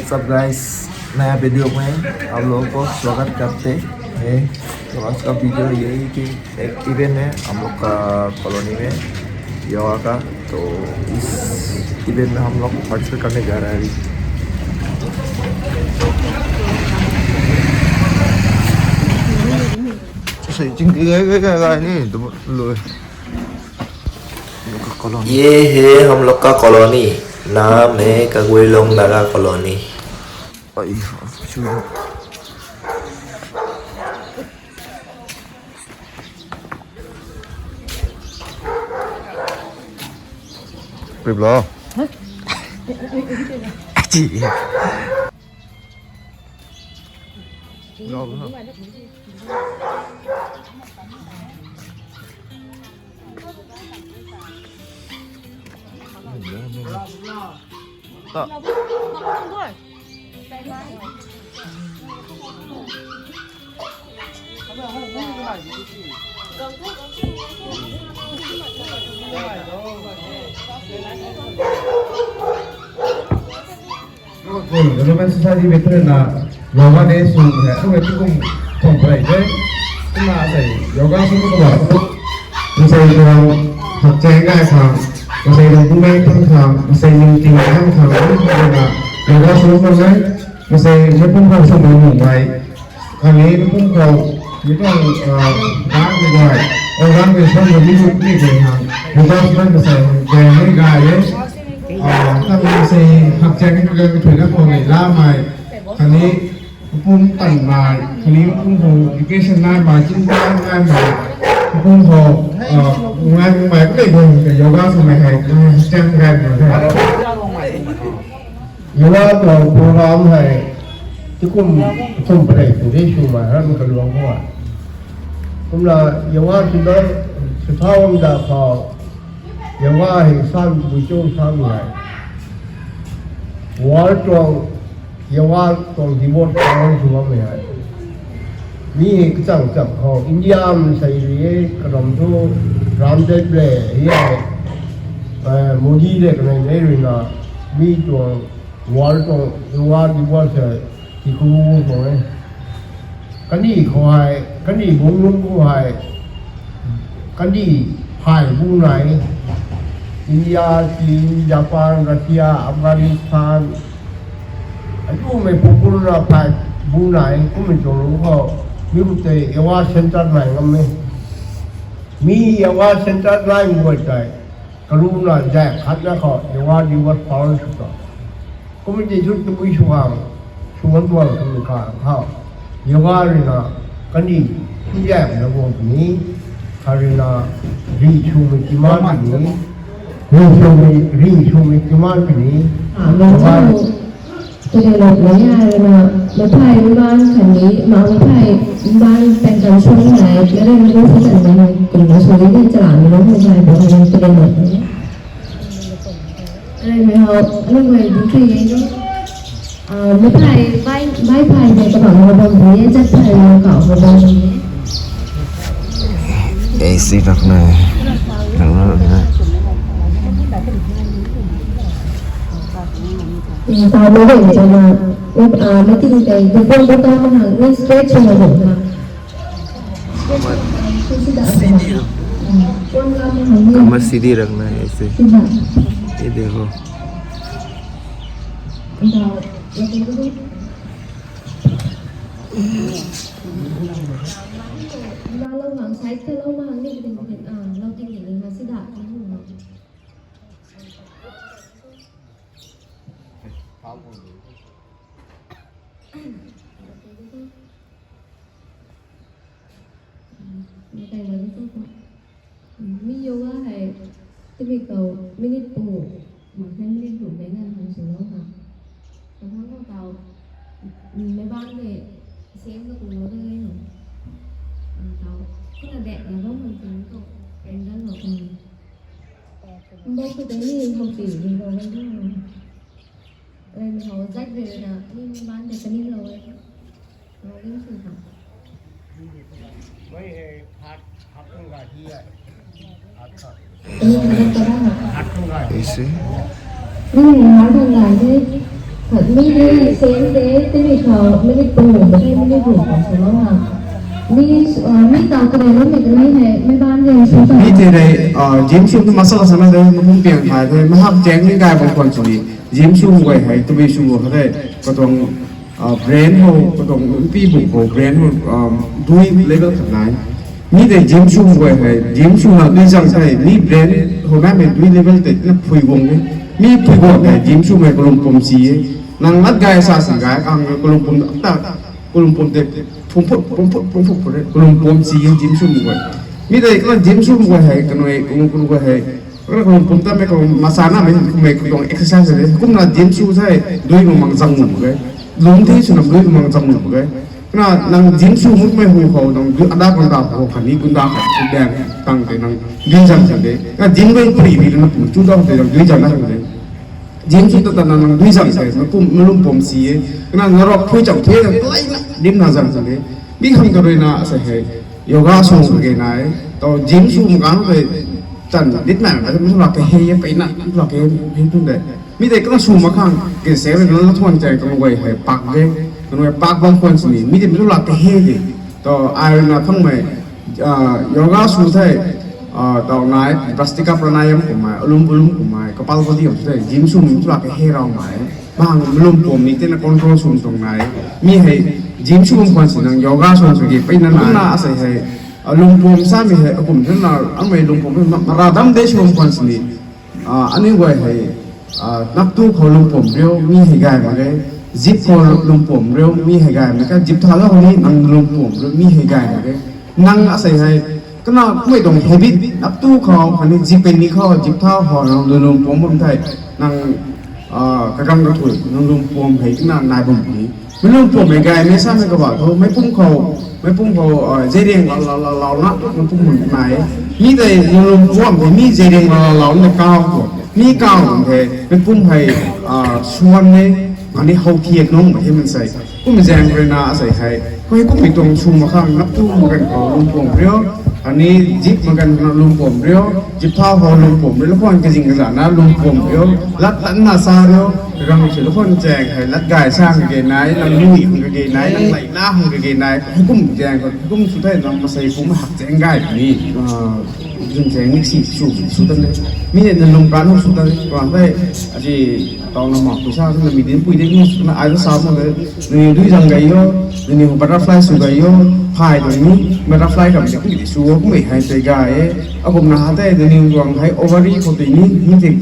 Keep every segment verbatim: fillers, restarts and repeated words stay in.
What's up guys, नया वीडियो में आप लोगों को स्वागत करते हैं। तो आज का वीडियो यही कि एक इवेंट है हम लोग का कॉलोनी में, योगा का। तो इस इवेंट में हम लोग पार्टिसिपेट करने जा रहे हैं अभी। सही चिंकी गए गए गए गए नहीं तो लो। ये है हम लोग का कॉलोनी, नाम है कगुईलोंग Naga colony. Development Society veteran na yoga day sw hai, tu hai tu kum thong pray de. Kumna sei yoga sw tu ba tu. Masei tuang hakcheng gay khang, masei tuang kumeng thang khang, masei ning ting thang khang, na yoga sw tu hai, masei mei pum khang sw mei mung mai. Kani mei pum khou, mi tuang, ah, gang mi gay, o gang mi sw mei mi mung mi gay khang, yoga sw mei masei gay mei gay e. Ah, tang masei hakcheng gay mi thuina khou nei la mai. Kani pum tan mai, kani pum khou education nai mai, chin tan nai mai, pum khou, ah, ngai mai, kani khou yoga sw mei hei, hakcheng gay mi hei. Yoga tuang program hei, tikum, kum parei tu de sw mai, ram kaluang khou. Kumna yoga sw dai, sw thau da khou, yoga hei san bui chou san hei. World tuang, yoga tuang divorce tuang sw bam hei. Mi hei kachang chang khou, India mi sei rui e, karam thu, Ramdev le, hei, eh, Modi le kanei nei rui na, mi tuang, world tuang, yoga divorce hei, ti khou tuang e. Kani khou hei, kani bung lung khou hei, kani phay bu nai, India, China, Japan, Russia, Afghanistan, atu mei pupur na phay bu nai, kummei tuang lung khou, mi khou tei yoga center nai ngam e. Mi yoga center nai guay tei, karuna zay khatna khou, yoga divorce power sw ta. Committee thu tabui sw khang, sw man tuang sw khang khou. Yoga rui na, kani, sw zay na guang puni, kha rui na, ri sw mei timan puni, ri sw mei, ri sw mei timan puni, Ah, yoga rui Tadilou lou ya na, mathai mbaanv khatni, ma mathai mbaanv pengkan sw hei, na rui na rui sw tan na, kumna sw rui ni chalan na rui hei, bo hei, tadilou lou ya. Rui mei hou, anunc guay di the ye no. Ah, mathai, bai, bai phai hei kabang hou bam di ye, chat phai hei kau hou bam di ye. ऐसे रखना है। रखना है। Tau mei dei chana, ah, mei ting tei, dupon dupon mahang ni straight swna dun ha. Kama सीधी रखना है ऐसे। ये देखो। Lou hang side ta lou mahang ni kring kring, ah, lou ting ting ni ha sida. Mi yoga hei, tabui khou minute pangu, mak khe minute pangu mei nganv hang swlou ha. Kakhang khou tau, mei bang de, same na kumlou de na. Tau, kumna dek na bam hang ting khou, angle lou kan. Mbok khou tei ni hou pi ni lou kan na. Rui na hou zat rui na, ni mei bang de kaning lou e. Lou kan sw ha. Kaning hei hat, hat tung ga hi e. Hat ka. Kaning hei hat tung ga hi. ऐसे। Kaning hei hat tung ga hi. Khat mi ni same day tini khou minute panguh ba the minute ruh khou swlou na. Mi, ah, mi taw kare lou mi kanei hei, mi ban hei sw ta. Mi tei rei, ah, gym sw tu masala sana de, mapum piang khai de, mahak cheng ni gai bang khwan sini. Gym sw guay hei, tabui sw guay hei, katuang, ah, brain ho, katuang pi bu ho, brain ho, ah, dui level khat nai. Mi tei gym sw guay hei, gym sw na dui zang tei, mi brain ho na mei dui level tei na phui guang de. Mi phui guang tei gym sw mei kalum pum si e. Nang lat gai sa si gai, kang kalum pum ta, kalum pum tei, pum phut, pum phut, pum phut, pum phut, kalum pum si e gym sw guay. Mi tei kala gym sw guay hei, kanui, kalum pum guay hei. Kala kalum pum ta mei kalum masana mei, mei kalum exercise de. Kumna gym sw tei, dui mang zang mu gai. Lung tei sw na dui mang zang mu gai. Kana nang gym sw mut mei hu khou, nang dui ada kanta khou, khatni gunda khat, kut dang, tang tei nang dui zang zang de. Kana gym rui pui bi na pum chu dau tei nang dui zang na hang de. Gym sw ta ta nang, nang dui zang tei, na pum, na lum pum si e. Kana na rok phui cham the, na kalai na, dim na zang zang de. Mi khang ka rui na, sa hei, yoga sw ka ge nai. Tau gym sw ma kang tei, chan, dit na, na, na, na, ka hei, pei na, na, ka hei, hei tun de. Mi tei kala sw mak khang, ke se rui na la thuan chang kang guay hei pak de, kang guay pak bam khwan sini, mi tei mi la ka hei de. To ai rui na phang mei, ah, yoga sw thei, ah, tau nai, Bhastrika Pranayam kumai, Ulum Ulum kumai, Kapalbhati kum thei, gym sw mi la ka hei rau mai. Bang lum pum ni tei na control sw tuang nai. Mi hei, gym sw bam khwan sini nang yoga sw sw ge, pei na na, na asei hei, ah, lum pum sa mi hei, akum thei na, ang mei lum pum ma, mara dam de sw bam khwan sini. Ah, aniu guay hei, ah, naptu khou lungpuam riu, mi hei gay mak ge. Zip khou lungpuam riu, mi hei gay mak ge. Zip tha lou ni nang lungpuam riu, mi hei gay mak ge. Nang asei hei, kana mei tuang habit, naptu khou, khatni zip pei ni khou, zip tha khou, nang lungpuam bam thei, nang, ah, kagang kathui, nang lungpuam hei, kana nai bam ni. Mei lungpuam hei gay, mei sa mei kaba thu, mei pum khou, mei pum khou, ah, zeriang la, la, la, lau na, mei pum hun nai. Mi tei mei lungpuam hei, mi zeriang la, la, lau na kau khou. Mi kau khou hei, mei pum hei, ah, suan ne, mani how thiak nung, mei hei man sei. Kum zaeng rui na asei hei. Koi kum mi tuang sw mak khang, naptu mak ganv khou lungpuam riu. Ani zip mak ganv na lungpuam riu. Zip thau khou lungpuam riu. Lakhwan kazing kazana lungpuam riu. Lat lat na sa riu. Rang si lakhwan zaeng hei lat gay sa hang kage nai, nang lui hang kage nai, nang lai na hang kage nai. Kum zaeng khou, kum sw thei nang masei kum hak zaeng gay ni. Ah, zun zaeng ni si sw, sw tan de. Mi hei na lung kan hou sw tan de. Kuang thei, aji, tau na mak tu sa, na mi din pui de ni sw na ai sa mo de. Nangniw dui zang gay o, nangniw butterfly sw gay o, phay tuang ni, butterfly kam de kum di sw o, kum hei hei tei gay e. Akum na ha tei, nangniw tuang hei ovary khou tei ni, ni tei,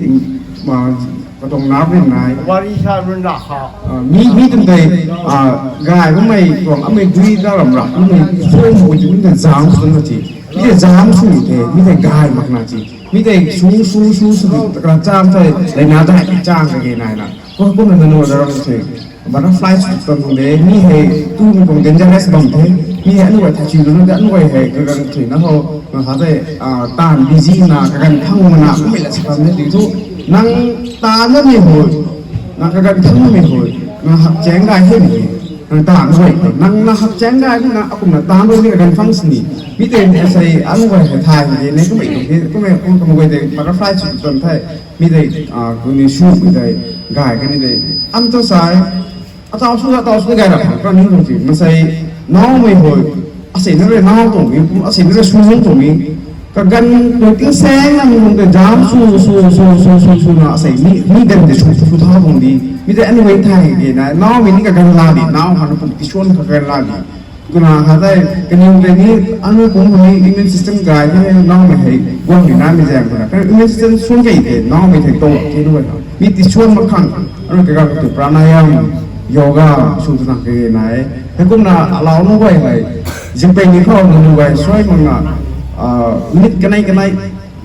ma, katuang nerve rin nai. Ovary sa run ra kha. Ah, mi, mi tum tei, ah, gay bammei tuang, amei dui da ram ra, amei form ko ju mi tei jam sw na ti. Mi tei jam sw tei, mi tei gay mak na ti. Mi tei sw, sw, sw, sw, ta ka cham tei, lei na dai chang kage nai na. Ko, ko na na no da ram se. Butterfly sw tuang de, mi hei tu mi tuang dangerous bam the. Mi hei anu guay tha chiu na, anu guay hei kaganv thui na ho, na ha tei, ah, taanv busy na, kaganv thang ma na, kum mei la si kam de ti thu. Nang taanv na mi hui, nang kaganv thang na mi hui, nang hak chaeng gay hei mi hui, nang taanv guay, nang na hak chaeng gay na, akum na taanv guay ni kaganv thang sini. Mi tei asei anu guay hei thay ni, ne kum mei kum, kum mei kum, kum guay tei butterfly sw tuang thei. Mi tei, ah, kuni sw, mi tei, gay kani tei. Am tu sai, atau sw, atau sw gay ra, ka ni lung ti, masei, naumei hui, asei na rui nau tuang mi, asei na rui sw tuang mi. Kaganv tui ting seng na mi lung tei jam sw, sw, sw, sw, sw, sw na, asei mi, mi ganv tei sw, sw, sw thau tuang di. Mi tei anyway thay kage na, naumei ni kaganv la di, nau hana pum tisuan kaganv la di. Kumna khat tei, kaniw tei ni, anu pum hei immune system gay the, naumei hei, guang ni na mi zaeng kumna. Kaniw immune system suan kei the, naumei thei tow, kei nu guay. Mi tisuan mak khang, anu kaganv katu pranayam, yoga, sw tu nang kage nai. Hei kumna alau nu guay hei, zipei ni khou nu guay, suai mak na, ah, minute kanei kanei,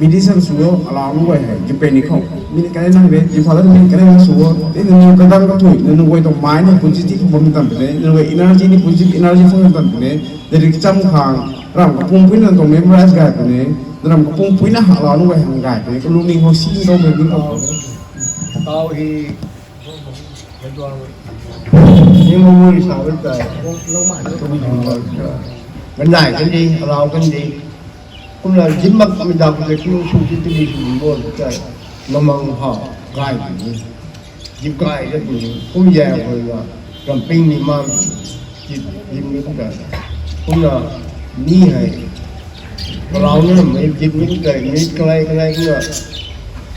Medicine sw o, alau nu guay hei, zipei ni khou. Minute kanei nang de, zip tha lou minute kanei nang sw o. Tei nangniw kaganv kathui, nangniw guay tuang mind ni positive bam tan puni, nangniw guay energy ni positive energy phang tan puni. Tei ri cham khang, ram kapum pui na tuang memorize gay puni, ram kapum pui na ha alau nu guay hang gay puni, kalung ni ho si ni tuang mei ni tuang. Tau hei, ni memory sa bam tei. Ganv nai kan di, alau kan di. Kumna zip mak mi da kum tei kum sw ti ti ni sw bo tei. Mamang ha, gay ni. Jip kai de kum, kum ya kum na, camping ni mam, jip, jip ni kum da. Kum na, ni hai, parau na, mei jip ni kum da, mei kalai, kalai kum na.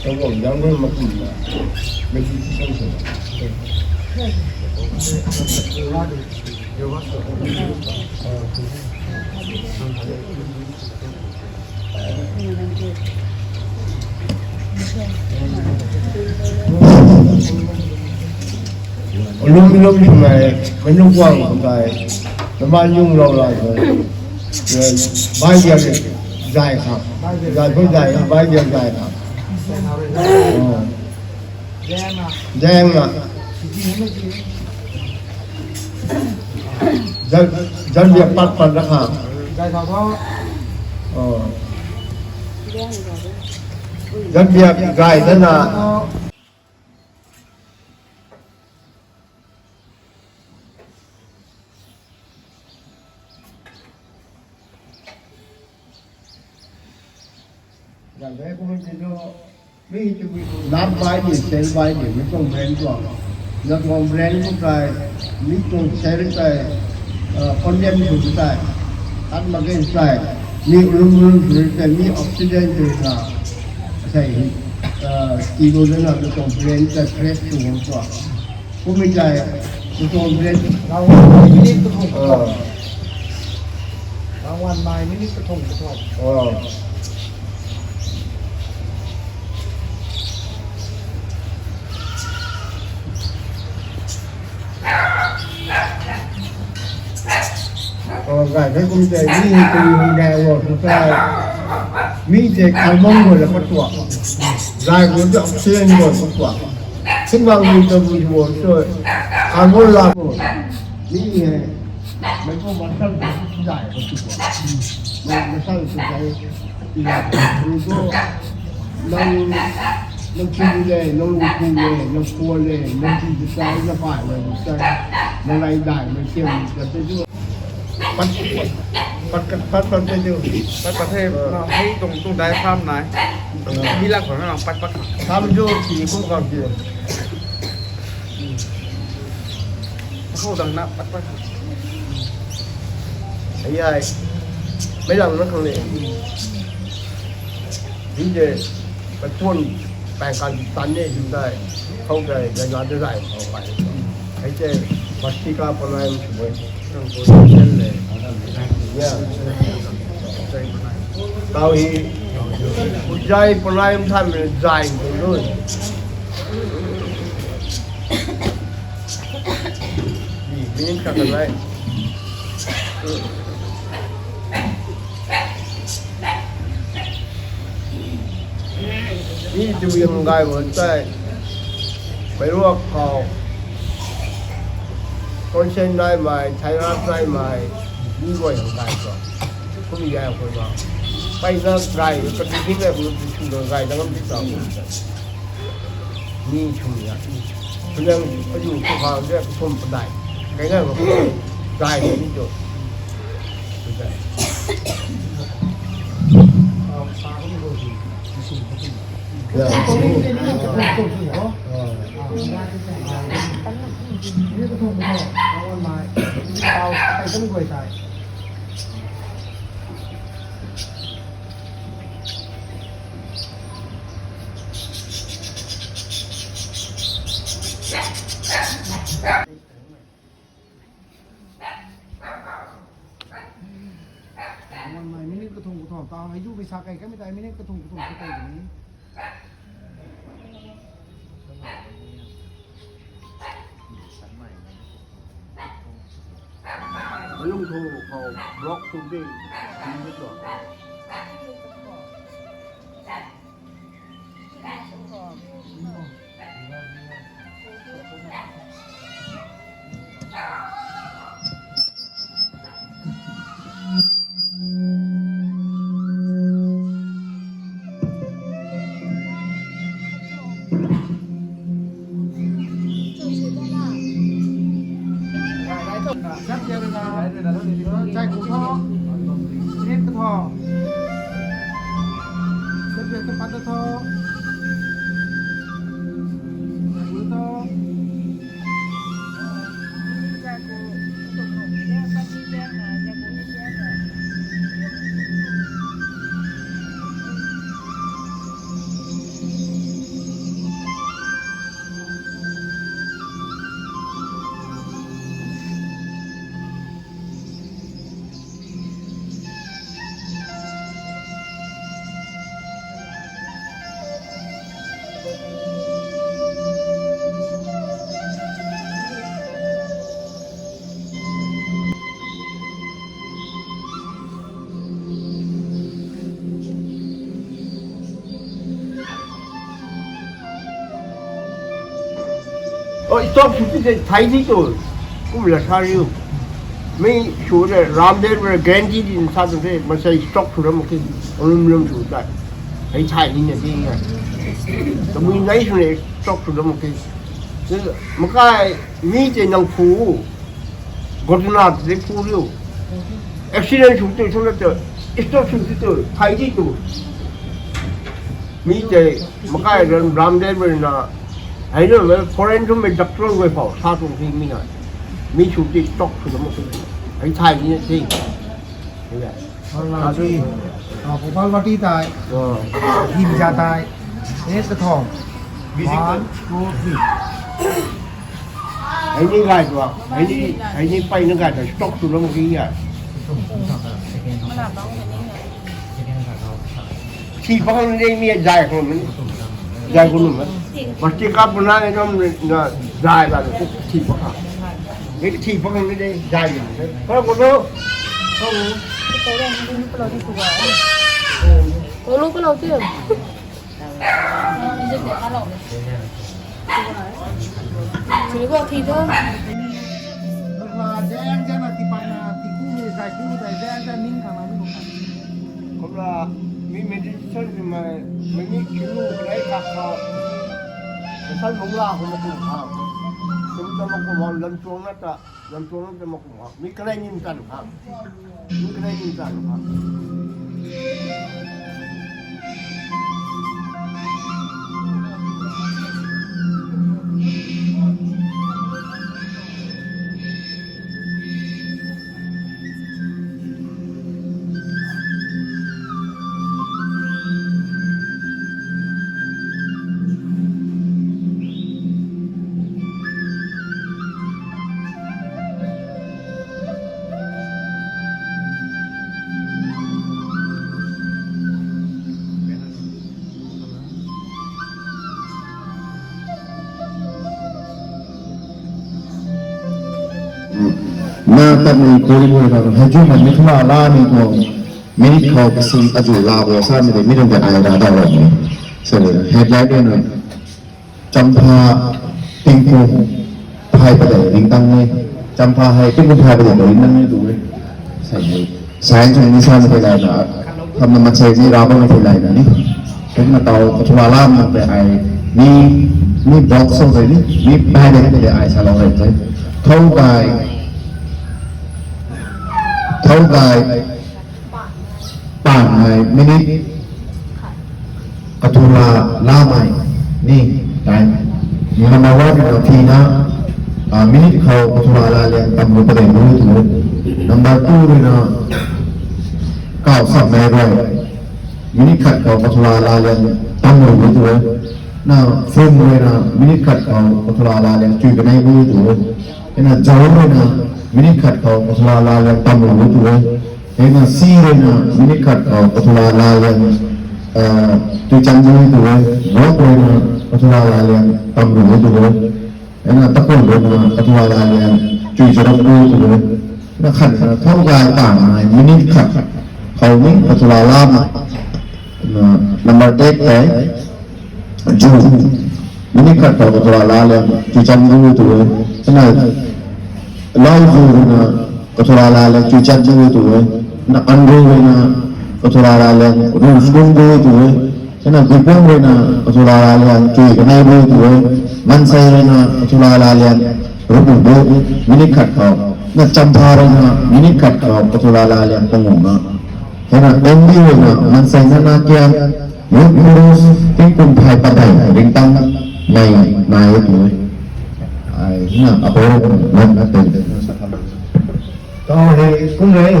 Tang guang jang na, ma kum na. Mei jip si sang sa. Lum lum lum nai, mei nung guang kum kai, na ma yung rau lai kum. Bai dia zai kha, zai kum zai, bai dia zai kha. Zaeng na. Zan, zan biak pat pat na kha. Oh. Zan biak gay dana. Nap bai ni, sell bai ni, mi tuang brand tuang. Na tuang brand tu tei, mi tuang sell tei, condemn tu tei, tat mak ge tei, mi ulum ulum tu tei, mi oxygen tu na, sei, kilo na na tuang brand tei fresh tu tuang. Kum mi tei, tu tuang brand. Rawan mai minute kathumh kathumh. Rawan mai minute kathumh kathumh. Gay the kum tei, mi tei hei gay wo tu tei. Mi tei carbon wo la pat tuak. Gay wo tei oxygen wo pat tuak. Simang ni ta bu wo tu. Carbon la wo. Mi hei. Mei kum masang tu zay wo tu. Mei masang tu zay. Ila tu tu. Nang, nang tu le, nang tu le, nang tu le, nang tu zay, nang pai le, zay. Nang lai dai, nang tiam, nang tu. Pat, pat, pat, pat, pat, pat, pat. Pat, pat, hey, na, hey, tuang, tuang dai farm nai. Hi lak khou na, pat, pat. Farm jo, ki kum kau ki. Khou dang na, pat, pat. Ai, ai. Mei lang na khang le. Hi de, pat tuan, pai kan tan ne, hi dai. Khou dai, dai na, dai, dai, khou pai. Hei tei, mastika panai, sumoi. Tau hi, zay panai tham zay tu lu. Ni, minute khat kan lai. Ni tu yang gay wo tei. Mei ruak khou. Consent nai mai, thyroid nai mai. Ni guay hang gay khou. Kum ya khou na. Pai na gay, ka tu ting le khou tu chu na gay, dang am ti tau. Ni chu ya. Kuliang ayu tu khang de kum padai. Kai na khou. Gay ni tu. Minute kathumh kathumh tau hei du pei sa kai kamei tei minute kathumh kathumh sa kai ni. Kalung thu khou block thu di. Chai ku tho. Minute ku tho. Chai ku tho. Stop sw ti the thai di tu. Kum la sa riu. Mi sw de Ramdev le guarantee di sa tu the, masei stop sw ram ki. Lum lum sw ta. Hei thai ni na di na. Tabui nai sw ne stop sw ram ki. Makai mi te nang phu. Gotna te phu riu. Accident sw tu sw na te. Stop sw ti tu. Thai di tu. Mi te makai ram Ramdev le na. Hei na le foreign tu me doctor we pau sa tu ti mi na. Mi sw ti stop sw ram ki. Hei thai ni na di. Hei ya. Hala sui, ah, Gopal Bhatti tai, Himja tai, eh, kathom. One, two, three. Hei ni gai tu, hei ni, hei ni pai na gai tu, stock tu lung ki ya. Second, second, second. Thi pakang ni mi zai khou ni. Zai khou ni. Plastic ka puna ni nom na zai la thi pakang. Ni thi pakang ni de zai ni. Ko ko lo. Ko lo ko lo ti. Chili ko thi to. Zang zang na ti pan na ti ku ni zai ku ni zai zang zang ning khang na mi ko. Kumla mi meditation ni mai, mi ni kiu kai kha kha. San mung la ko ma kum kha. Kum ta ma kum lam chuang na ta, lam chuang na ta ma kum kha. Mi kalai nin tan kha. Mi kalai nin tan kha. Na tat ni kuri kuri ta hei ju na mi thuma la ni ko minute khou kasing azu la bo sa ni de mi dong de ai ra da lo ni. So headlight na champha tingkum phai padei ringtang ni. Champha hei tingkum phai padei ringtang ni tu ni. Sai ni. Sai chung ni sa ni lai na. Tham na mat sai ni ra bang ni lai na ni. Kum na tau kathua lam na pe ai ni, ni box so de ni, ni pai de ni ai sa lo de. Thou kai, thou kai, pan ai minute kathua la mai ni tai. Number one na thi na, ah, minute khou kathua la liang tam lu padei lu tu. Number two na kau sa mai roi. Minute khat khou kathua la liang tam lu tu. Na phone rui na minute khat khou kathua la liang chui kanei lu tu. Na zau rui na minute khat khou kathua la liang tam lu tu. Hei na si rui na minute khat khou kathua la liang, ah, tui chan rui tu e, rok rui na kathua la liang tam rui tu e. Hei na takun rui na kathua la liang tui charap rui tu e. Na khat na thau gai ta na minute khat khou ni kathua la ma. Na number eight te. Ju. Minute khat khou kathua la liang tui chan rui tu e. Hei na lau ju rui na kathua la liang tui chan rui tu e. Na an rui na kathua la liang ru sung rui tu e. Hei na gui pung rui na kathua la liang tui kanei rui tu e. Mansei rui na kathua la liang ru pung rui. Minute khat khou. Na champha rui na minute khat khou kathua la liang pung na. Hei na M D rui na mansei na na kiang. Youth Congress tingkum phai padei ringtang nei nai tu. Ai na apo na na te. Tau hei kum hei.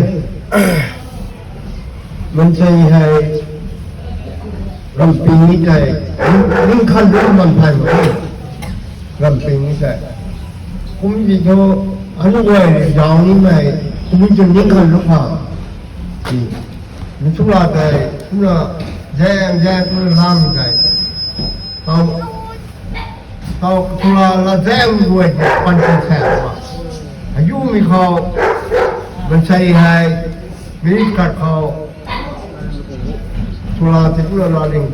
Mansei hei ramping ni tei. Ning khan lu man phai ma. Ramping ni tei. Kum di tho anu guay zau ni mei. Kum di tho ning khan lu pha. Ni thula tei, thula zang zang thula lam tei. Tau, tau thula la zang guay tei pan kan sa ma. Ayu mi khou, mansei hei, minute khat khou, thula tei thula la ling,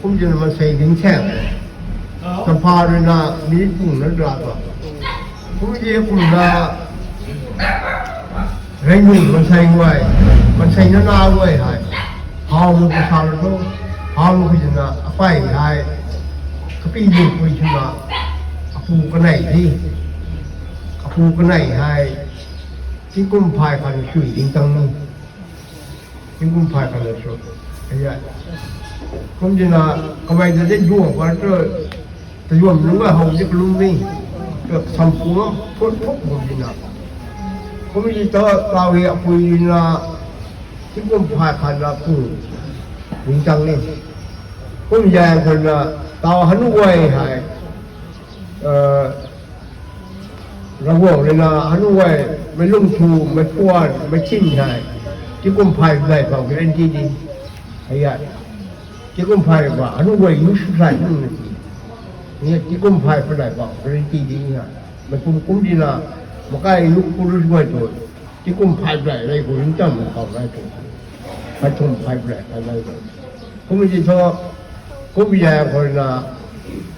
kum jin mansei ling sa. Champha rui na minute pung na la ta. Kumna kumna, rengnu mansei guay, mansei nana guay hei, hau nu kasa lo tu, hau nu kujina apai hei, kapi nu pui chuna, apu kanei di, apu kanei hei, tingkum phay khat sui ding tang ni, tingkum phay khat sui, aya, kum jina, kamei da de duang khat tu, tazuam nunc ga how di kalum ni, tu sampu lo, phut phut bam dina. Kum ji ta, taw hei apui dina, tingkum phay khat na pu, ding tang ni. Kum zaeng khou na, taw hanu guay hei, Ravguangc rui na hanu guay, meic lung thu, meic puan, meic chin hei, tingkum phay padeih bam guarantee di. Hei e, tingkum phay ba, hanu guay u sw sai nung na ti. Ni tingkum phay padeih bam guarantee di ni hei. Meic pum kum di na, makai u police guay tu, tingkum phay padeih rey khou ringcthau khou rey tu, phay thum phay padeih kai rey tu. Kum ti thu, kum zaeng khou na,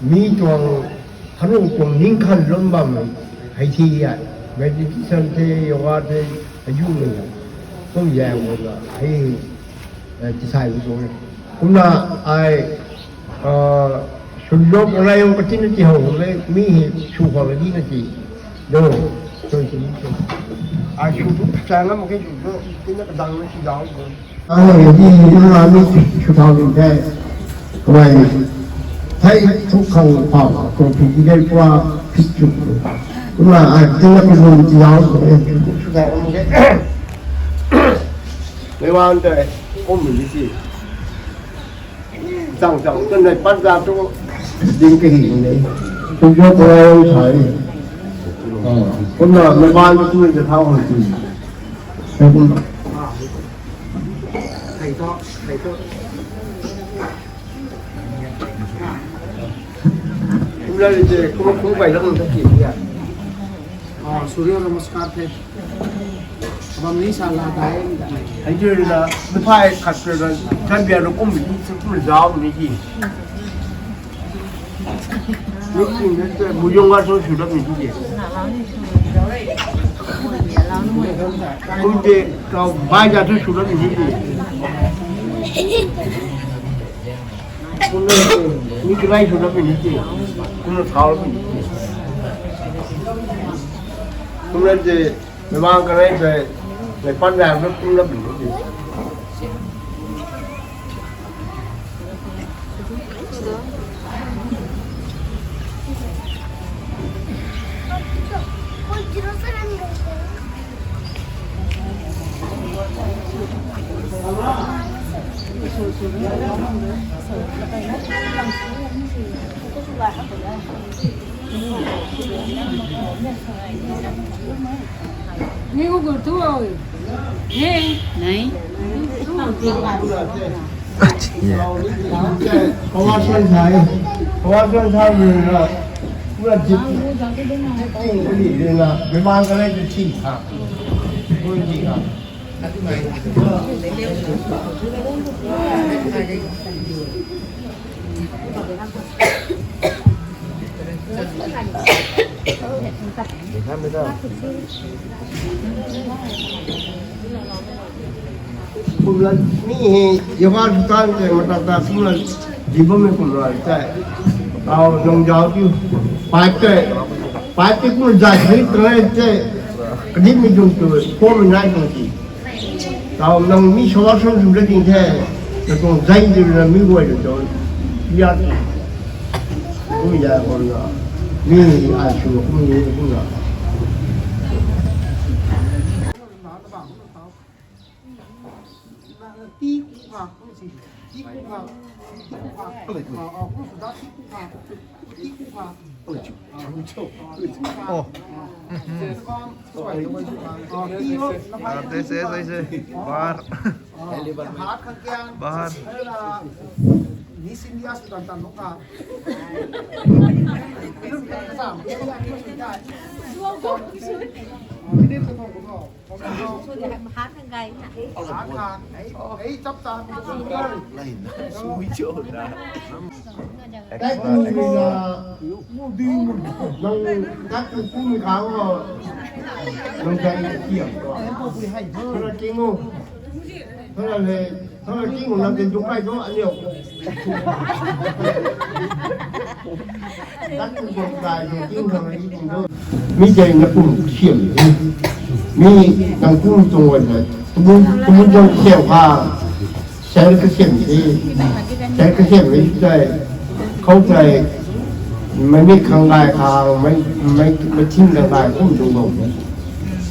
mi tuang, hanu tuang ning khan lum bam, hei thi e, meditation the, yoga the, azu ni, kum zaeng khou na, hei, tisai tu. Kumna ai, swlou rey katina ti how le, mi hei sw khou la di na ti. Do, so ti, ai sw tu sa ngam ke sw tu, tina kadang na ti zauc tu. Ai di na mi sw thau ding the. Kamei, thei thu khang pau, kou phi ti dei pua, phi chu. Kumna ai tina kadang ti zauc tu. Sw thau ngam ke. Meic wan tei, kum mi ti. Chang chang, tu nei pat za tu ding kahi ni. Tu jo ko sai. Kumna meic wan tu ni thau hang tu. Thei thu, thei thu. Kumna ni je, kum, kum bai lam ta ki ya. Surya namaskar the. Bam ni sa la dai. Hei tu na, meic phey khat tu na, chan bia na kum ni, kum zauc ni ki. Ni kum ni te, muyong ga so sw dat ni ki. Kum te, kau bai ga so sw dat ni ki. Kumna te, ni kalai sw dat ni ki. Kumna thau ni ki. Kumna te, Meic wan kanei tei, meic pat rey na kum lap ni ti. Ni gu gu tu o. Ni. Ni. Kawa suan sai. Kawa suan sai ni na. Pura jip. Jip ting ni na. Meic wan kanei tu ting ha. Pura ting ha. Kumna mi hei, yoga sw tan tei, mata ta kumna, di bammei kumna tei. Tau nung zauc tiu, pipe tei, pipe tei kumna zay hei tei tei, kadimei tuang tu, pomei nai tuang ti. Tau nang mi solution sw la ding the, na tuang zay di na mi guay tu tu, ya ti. Kum ya kum na, mi ai sw kum ni kum na. Oh. Ah, this is, this is bar. Bar. Tat ku mi na, nang tat ku ku mi khang o, nang jai tiam ko. Thora king o, thora le, thora king o nang ken tu kai do aniu. Tat ku ku kai do king nang ni king do. Mi jai na kum siam ni. Mi nang kum tuang wan na. Tumun tumun jong siam ha. Sel kasiam te, sel kasiam mei tei, khou tei, mei mik khang gay khang, mei, mei, mei thing khang gay kum tuang bam.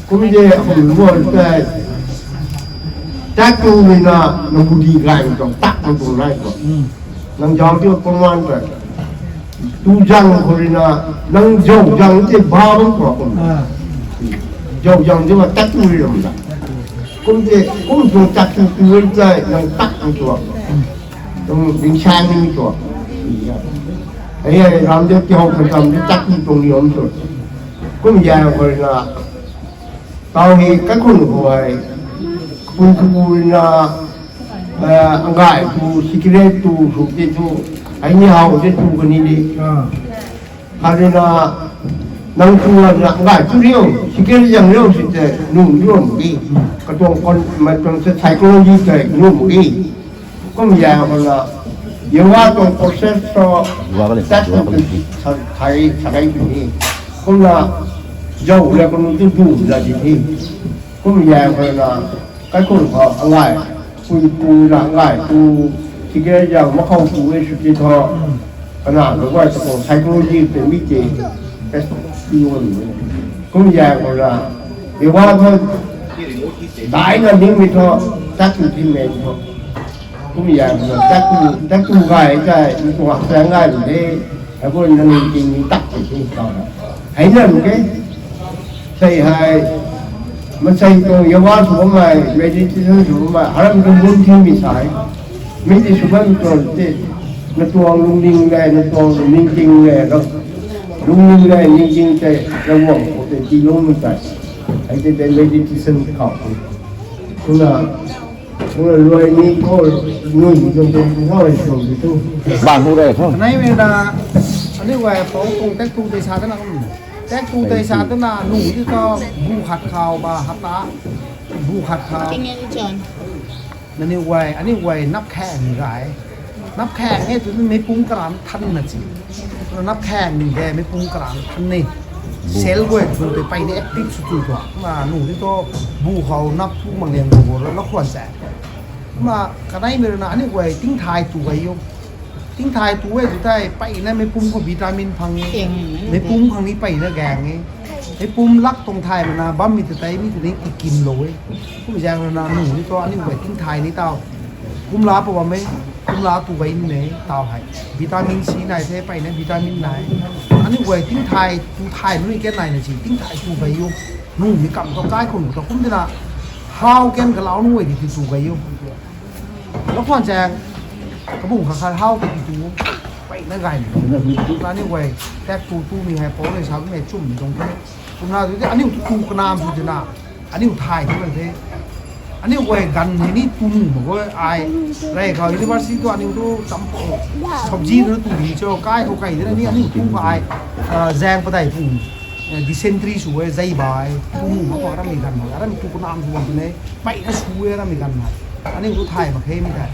Kum de, hum luan tei, tat tu mei na, nang budi gay tuang, tat nang tuang rai tuang. Nang jauh tu command tei. Tu zang khou rui na, nang zauc zang te ba bam khou kum. Ah. Zauc zang te ma tat tu rui ram da. Kum te, kum tuang tat tu tu rui zai, nang tat tu tuang. Tuang ding sang ni tuang. Ai, ai, ram de tiau kan tam de tat tu tuang ni om tu. Kum ya khou rui na, tau hei kaikhun khou hei, kapui kapu rui na, eh, angai tu, secret tu, sw te tu, ai ni hau te tu kani di. Ah. Khat rui na, nang tu na angai tu riu, secret zang riu si te, nu riu mak ki. Katuang kon, mei tuang se psychology te, nu mak ki. Kum ya khou na, yoga tuang process tu, tat tu tu, sa, thai, sa kai tu ni. Kum na, zauc le kum tu du la di ni. Kum ya khou na, kaikhun khou angai, pui pui na angai tu, secret zang mak khou tu e sw ti thu, kana na guay ta khou psychology te mi te, test tu wan ni. Kum ya khou na, yoga khou, dai na ning mi thu, tat tu ti mei thu. Kum ya na, tat tu, tat tu gay kai, mi tuang sa ngai lu de, ai bo na ni ting ni tat tu ting tau na. Hei na lu ke, sei hei, ma sei tuang yoga sw bam mei, meditation sw bam mei, aram tu bun thing mi sai. Mi ti sw bam tuang te, na tuang lungning le, na tuang lungning ting le, na lungning le, ning ting te, na wang ko te, ti lung mi tai. Hei te, te meditation khou. Tuna, Ui, luai ni khou, nui ni tuang tuang khou rui tuang di tu. Bang hu rei khou. Kanei mei na, aniu guay pou tuang tat tu tei sa tana kum. Tat tu tei sa tana, nu di tu, bu khat khou ba, hata, bu khat khou. Tingeng John. Naniu guay, aniu guay nap khang gay. Nap khang e tu mei pum karan than na chi. Nap khang ni de mei pum karan than ni. Cell guay tu tei pey ni active sw tu tua. Ma nu di tu bu khou nap tu mang liang bu khou la khwan sa. Ma kanei mei rui na aniu guay tingthai tu gay o. Tingthai tu e tu tei pey na mei pum khou vitamin phang e. Mei pum khang ni pey na gang e. Mei pum lak tuang thay mana bam mi tu tei mi tu ni tikim lou e. Kum zaeng rui na nu ni tu aniu guay tingthai ni tau. Kumla pou bam e, kumla tu gay ni ne, tau hei. Vitamin C nai the, pey na vitamin nai. Aniu guay tingthai, tu thay mei ken nai na si, tingthai tu gay o. Nu mi kam tu kai khun tu kum tina, how ken kalau nu guay di tu gay o. Lo khwan zaeng, kabung kha kha how tu tu, pey na gay ni. Aniu guay, tat tu tu mi hei pou rui sa mi hei chum mi tuang the. Kumna tu te, aniu tu tu kanam tu tina. Aniu thay tu kan the. Aniu guay ganv hei ni tu nu mak guay ai. Rey khou university tu aniu tu cham pou. Sabji tu tu ni cho kai khou kai de ni aniu tu ka ai. Ah, zaeng padeih pung. Eh, dysentery sw e, zei bai. Tu nu mak guay aram mi ganv mak. Aram tu kanam tu bam ne. Pey na sw e aram mi ganv mak. Aniu tu thay mak khe mi the.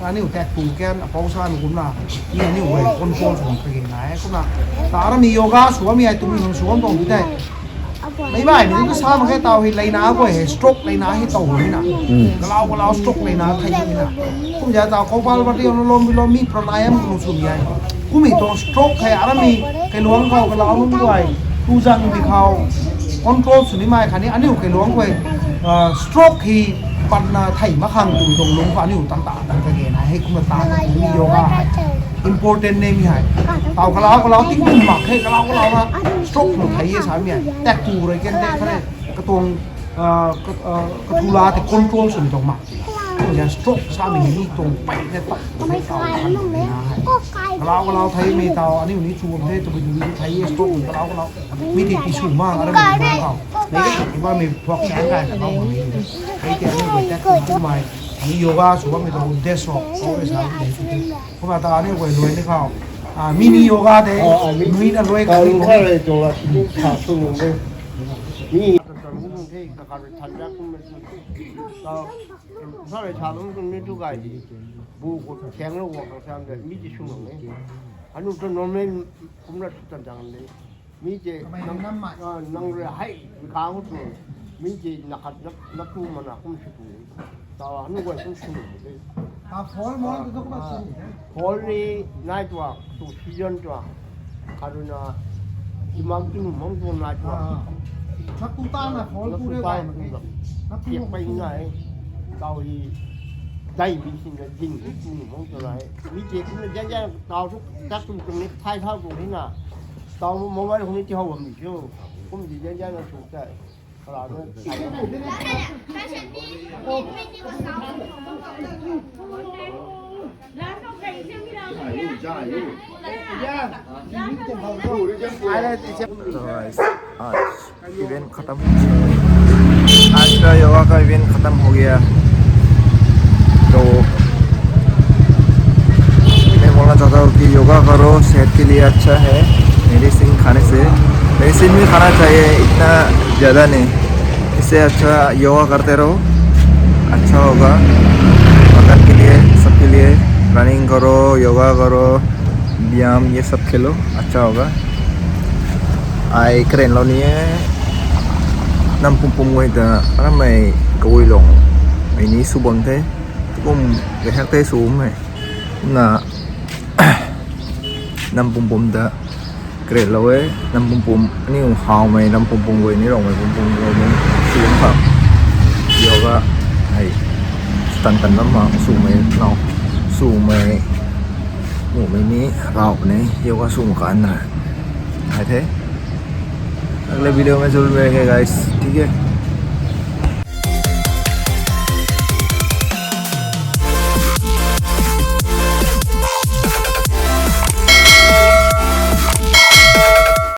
Aniu tat tu kan apou sa mi kumna. Ni aniu guay control sw mak khe na e. Kumna. Ta aram mi yoga sw mi ai tu mi hang sw tuang tu the. Mei bai ni tu sa mak khe tau hei leina guay hei stroke leina hei tau hei na. Kalau kalau stroke leina thei hei na. Kum ja tau Kapalbhati Anulom Vilom mi pranayam kum sw mi ai. Kum hei tuang stroke hei aram mi kailuang khou kalau nunc guay tu zang mi khou control sw ni mai khatni aniu kailuang guay, ah, stroke hei patna thei mak khang tu tuang lung khou aniu tan ta tan kage na hei kumna ta ni yoga hei. Important ne mi hei. Tau kalau kalau ting ting mak khe kalau kalau na stroke lu thei e sa mi hei. Tat tu rui ken te khat e katuang, ah, ka, ah, kathu la te control sw ni tuang mak. Ya stroke sa mi ni tuang pey ne tat tu tau kan na hei. Kalau kalau thei mi tau aniu ni chu bam the tu bi du thei e stroke kalau kalau. Mi ti ti sw ma aram mi khou. Mei ka ti ba mi phuak chang kai ka khou mi. Mei ti aniu guay tat tu tu mai. Ni yoga sw bam mi tuang de so. Kumna ta aniu guay luai ni khou. Ah, mini yoga de. Ah, ah, mi- Nui na loi ka Kalu ni. Sa rei tuang la, sa sung nung de. Mi. Sa rei than jak kum na tu. Sa, sa rei sa lung kum ni tu gai di. Bu ko theng lo wa kang sam de. Mi ti sung nung de. Anu tu normal kum na tu tan jang de. Mi tei Kamei nang, nam mat. Ah, nang rui hei, mi khang khou tu. Mi tei na khat na, na tu mana kum sw tu. Tau anu guay kum sw tu. Ah, fall mall tu tu kum sw tu. Fall ni nai tua, tu season tua. Karuna, imang tu mong tu nai tua. Ah. Na tu ta na fall na tu tu re ta wai tu ma na. Na tu tiak mong pai tu. Nai. Tau hi, dai bi sin na ding tu mong tu nai. Mi tei kum na jan jan tau tu, ta tu tu ni thai thau tu ni na. Tau mobile khou ni ti how bam di cho. Kum di jan jan na sw tei. Kala na. तो गाइस, आज आज इवेंट खत्म। आज का योगा का इवेंट खत्म हो गया। तो मैं बोलना चाहता हूँ कि योगा करो, सेहत के लिए अच्छा है। मेडिसिन खाने से, मेडिसिन भी खाना चाहिए, इतना ज़्यादा नहीं। इससे अच्छा योगा करते रहो, अच्छा होगा। वतन के लिए, सबके लिए। रनिंग करो, योगा करो, व्यायाम, ये सब खेलो, अच्छा होगा। Ai karen lou ni e. Nam pum pum guay ta, ramei kaui long. Ai ni sw bam the. Kum gay hak the sw mei. Na, nam pum pum ta karen lou e. Nam pum pum, aniu hawmei, nam pum pum guay ni rongmei, pum pum guay ni sw bam. Yoga, ai, tan tan bam ma, swmei, nau, swmei, mumei ni, rau ni, yoga sw mak kan na. Ai the. अगले वीडियो में जरूर मिलेंगे गाइस, ठीक है?